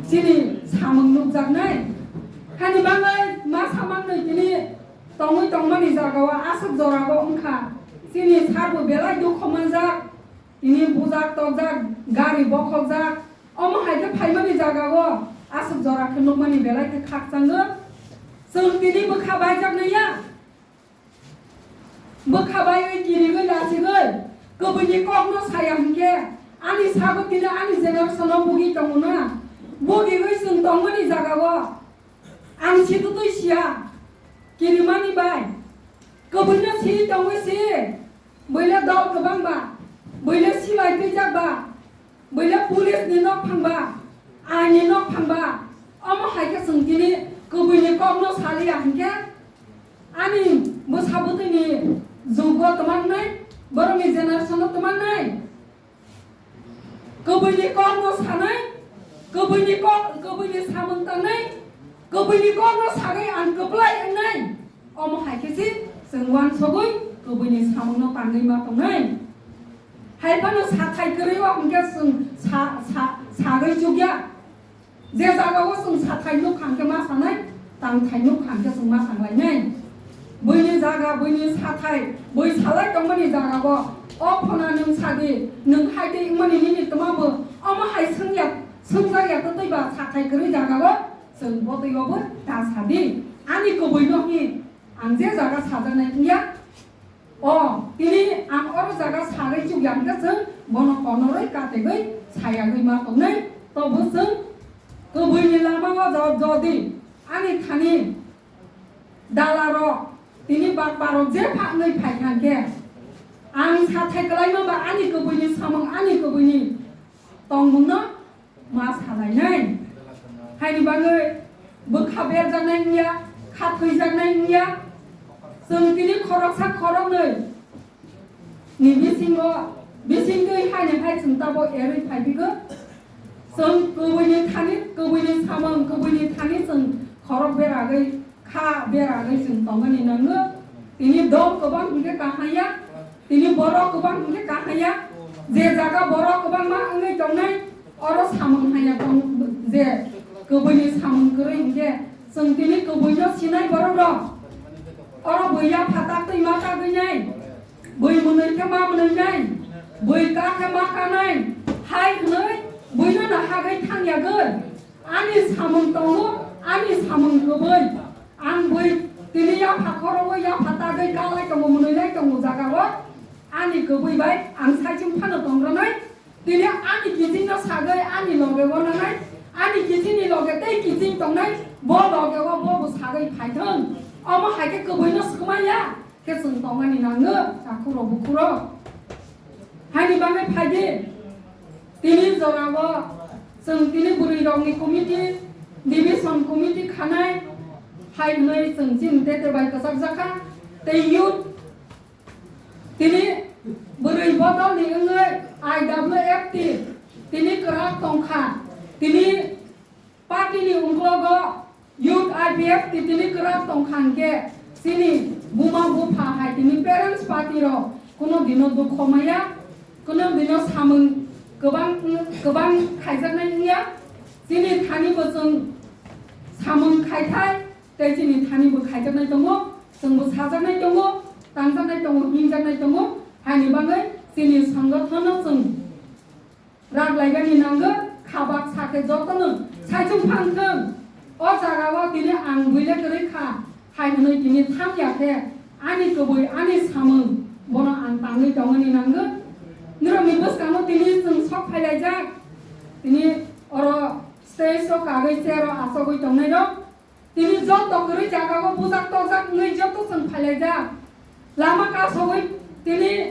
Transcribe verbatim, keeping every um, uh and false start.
Chini samung nukjaknai. Hani bagwi ma samang nwi tini tongwi tongmani jagao aswk jorao wngkha. Chini sarbo belai dukho manjak. Tini bujak tokjak, gari bokhokjak. Omo hai khe phaimani jagao aswk jora khe nukmani belai khe khakchango. Chwng tini bwkha baijaknai ya. Bwkha baiwi kirigwi lachigwi kwbwini kokno saya hinkhe ani sago tini ani generation-o bugi tongo na. Bugigwi chwng tongmani jagao ang situtwi siya kirimani bai. Kwbwino si tongwi si, bwile dol kwbang ba, bwile silai twijak ba, bwile police ni nok phang ba, ain ni nok phang ba, omo hai khe chwng tini kwbwini kokno saliya hinkhe ani bwsa bwtwini jugo twmannai, borokni generation-o twmannai. Kwbwini kokno sanai, kwbwini kok, kwbwini samung tangnai, kwbwini kokno sagwi ang kwplai wngnai. Omo hai khe se chwng uansugwi kwbwini samungno tangwi ma tongnai. Hai phano sathai kwrwi o hwnkhe chwng sa, sa, sagwi chukya. Je jagao chwng sathai nukha hwnkhe ma sanai, tangthai nukha hwnkhe chwng ma sanglainai. Buini jaga, buini sathai, bui salai tongmani jagao, o phona nwng sadi, nwng hai twi wngmani nini twmabo, omo hai swngya, swngjakya twtwi ba sathai kwrwi jagao, chwng bo twi obo ta sadi. Ani kwbwino hi, ang je jaga sajaknai wngya, O, tini ang oro jaga sagwi chukya hwnkhe chwng bono konorwi kategwi sayagwi ma tongnai. Tobo chwng kwbwini lamao jo-, jodi ani thani dalarok tini bakparok je phangwi phaikha hwnkhe ang sathai kwlaima ba ani kwbwini samung ani kwbwini tongmungno ma salainai. Haini bagwi bwkha berjaknai wngya, kha thwijaknai wngya. Chwng tini khoroksa khoroknwi ni bisingo, bisingtwi haini hai chwng tabo erwi phaibigo. Chwng kwbwini thani, kwbwini samung, kwbwini thani chwng khorok beragwi kha beragwi chwng tongmani nango. Tini dol kwbang hwnkhe kahaya, tini borok kwbang hwnkhe kahaya. Je jaga borok kwbangma wngwi tongnai, oro samung haya tong je kwbwini samung kwrwi hwnkhe chwng tini kwbwino sinai borok rok. Oro bui yapha taktwi ma tagwi nai, bui mwnwi khe ma mwnwi nai, bui ka khe ma kanai, hai hwnwi buino nahagwi thangyagwi. Ani samung tongo, ani samung kwbwi. Ang bui tini yapha khorokgo yapha tagwi kalai tongo, mwnwi lai tongo jagao. Ani kwbwi bai ang saichung phano tongranai. Tini ani kichingno sagwi ani loge wananai. Ani kichingni loge tei kiching tongnai. Bo logeo bo bo sagwi phaithwng. Omo hai khe kwbwino swkmaya. Khe chwng tongmani nango, takhurok bukhurok. Haini bagwi phaidi, tini jorao chwng tini bwrwirokni committee, division committee khanai, hai hwnwi chwng chini tete bai kwchakjakha. Tei youth, tini bwrwi bodolni wngwi I W F T, tini kwrak tongkha, tini Party ni ungklogo youth I P F T tini kwrak tongkha hwnkhe chini buma bupha hai tini parents party rok kuno dino dukho maya, kuno dino samung kwbang, kwbang khaijaknai wngya. Chini thani bo chwng samung khaithai tei chini thani bo khaijaknai tongo, chwng bo sajaknai tongo, tangjaknai tongo, himjaknai tongo, haini bagwi chini songothon no chwng Rak laigani nango, khabak sakhe jotono saichung phang thung. O jagao tini ang buile kwrwi kha, hai hwnwi tini thang ya khe, ani kwbwi, ani samung, bono ang tangwi tongani nango. Nirokni bwskango tini chwng sok phailaijak, tini oro stage o kagwi chair o achogwi tongnairok. Tini joto kwrwi jagao bujak tojak wngwi joto chwng phailaijak. Lama kasogwi tini